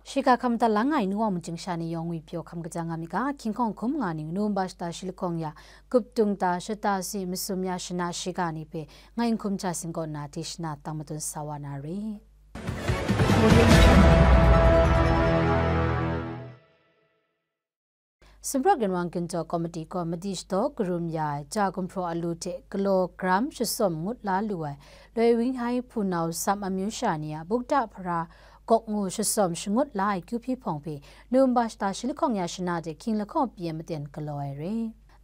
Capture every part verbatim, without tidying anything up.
Shiga hkam da lang ai nu wa mungchying sha ni yawng ngwi pyaw hkam kaja nga mi ga, hkying hkawng hkum nga ning, November shata shi lahkawng ya, gup dung ta shata si masum ya shana shiga ni hpe, ngai Nhkum Cha Sing kaw na tishna tang matun sa wa na re. Sumrawk Ginwang Ginjaw Komiti gaw madi shadaw karum ya ai ja gumhpraw alu hte galaw gram shasawm ngut la lu ai Loi Wing Hai Hpunau Sam amyu sha ni a Bukda Hpara gawk ngu shasawm shangut la ai kyu hpyi hpawng hpe November shata shi lahkawng ya shana de hkying lahkawng pyi ai maten galaw ai re.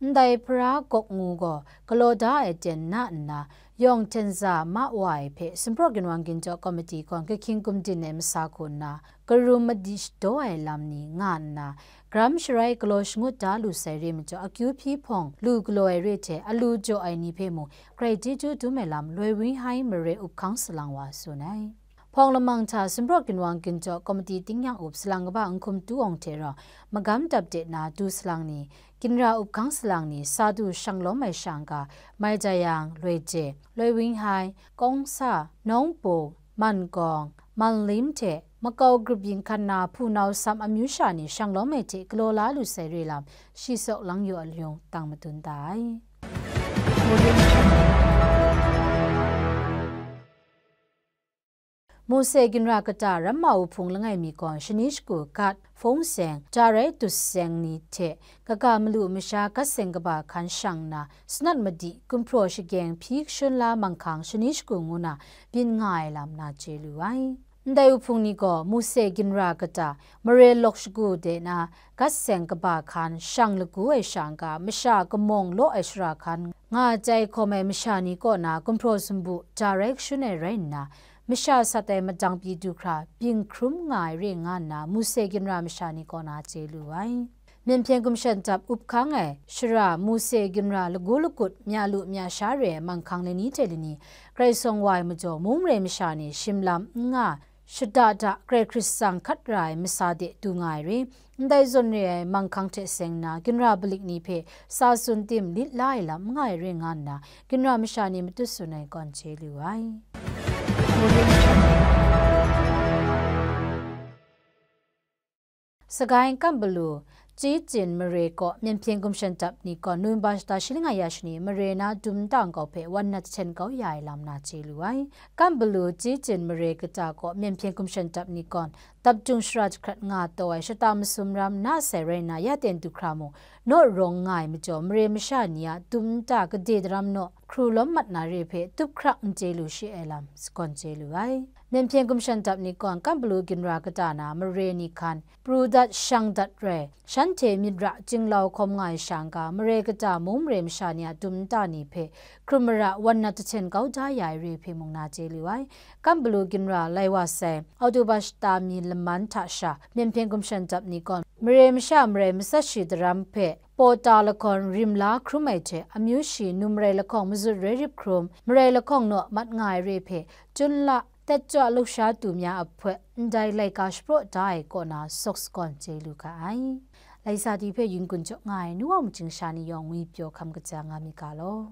Ndai Hpara gawk ngu gaw galaw da ai aten na nna, yawng htenza ma wa ai hpe Sumrawk Ginwang Ginjaw Komiti gaw kahkying gumdin ai masa hku nna, karum madi shadaw ai lam ni nga nna, gram sharai galaw shangut da lu sai re majaw, akyu hpyi hpawng lu galaw ai re hte alu jaw ai ni hpe mung grai chyeju dum ai lam Loi Wing Hai mare up hkang salang wa tsun ai. Hpawng lamang hta Sumrawk Ginwang Ginjaw Komiti tingnyang up salang kaba Nhkum Tu Aung hte rau magam dap de na du salang ni, ginra up hkang salang ni, sa du shang lawm ai shang ga, Mai Jayang, Loi Je, Loi Wing Hai, Kawng Sa, Nawng Pung, Man Gawng, Man Lim hte makau grup yin hkan na Hpunau Sam amyu sha ni shang lawm ai hte galaw la lu sai re lam, shi sawk lang yu a layung tang madun da ai. Muse ginra kata ramma wuhpung langai mi gaw shani shagu gat, hpung seng, ja rai dus seng ni hte kaga malu masha gat seng kaba hkan shang nna, sanat madi, gumhpraw shageng hpyi kashun la manghkang shani shagu ngu na byin nga ai lam na chye lu ai. Ndai wuhpung ni gaw Muse ginra kata mare lawk shagu de na gat seng kaba hkan shang lagu ai shang ga, masha kamawng law ai shara hkan nga ai hkawm ai masha ni kaw na gumhpraw sumbu ja rai kashun ai rai nna, masha sat ai madang pyi du hkra byin hkrum nga ai re nga nna, Muse ginra masha ni kaw na chye lu ai. Myen hpyen gumshan dap up hkang ai shara Muse ginra lagu lagut mya lu mya sha re ai manghkang lani hte lani, grai sawng wa ai majaw, mung marai masha ni shim lam n nga, shada da grai hkrit tsang hkat ra ai masa de du nga ai re, ndai zawn re ai manghkang hte seng nna, ginra balik ni hpe sa tsun tim lit la ai lam n nga ai re nga nna, ginra masha ni matut tsun ai kawn chye lu ai. Sagai Kambalu, Chichin mare kaw myen hpyen gumshan dap ni gaw November shata shi langai ya shani mare na dum nta nkau hpe wan nat jahten kau ya ai lam na chye lu ai. Kambalu, Chichin mare kata kaw myen hpyen gumshan dap ni gaw dap jung shara jahkrat nga taw ai shata masum ram na sai rai nna, ya ten du hkra mung, naw rawng nga ai majaw, mare masha ni a dum nta gade daram naw hkru lawm mat na re hpe tup hkrak n chye lu shi ai lam, sagawn chye lu ai. Myen hpyen gumshan dap ni gaw Kambalu ginra kata na mare ni hkan pru dat shang dat rai, shanhte myit ra chyinglau hkawm nga ai shang ga, mare kata mung mare masha ni a dum nta ni hpe hkrum mara wan nat jahten kau da ya ai re hpe mung na chye lu ai. Kambalu ginra lai wa sai, October shata mi laman hta sha, myen hpyen gumshan dap ni gaw, mare masha marai matsat shi daram hpe, pawta lahkawn rim la hkrum ai hte, amyu shi num marai lahkawng mazut rai rip hkrum, marai lahkawng naw mat nga ai re hpe, chun la, tet chyaw lusha tu mya ahpoi, ndai laika shapraw da ai kaw na sawk sagawn chye lu ga ai. Laisa ti hpe yin gun jaw nga ai nu wa mungchying sha ni yawng ngwi pyaw hkam kaja nga mi ga law.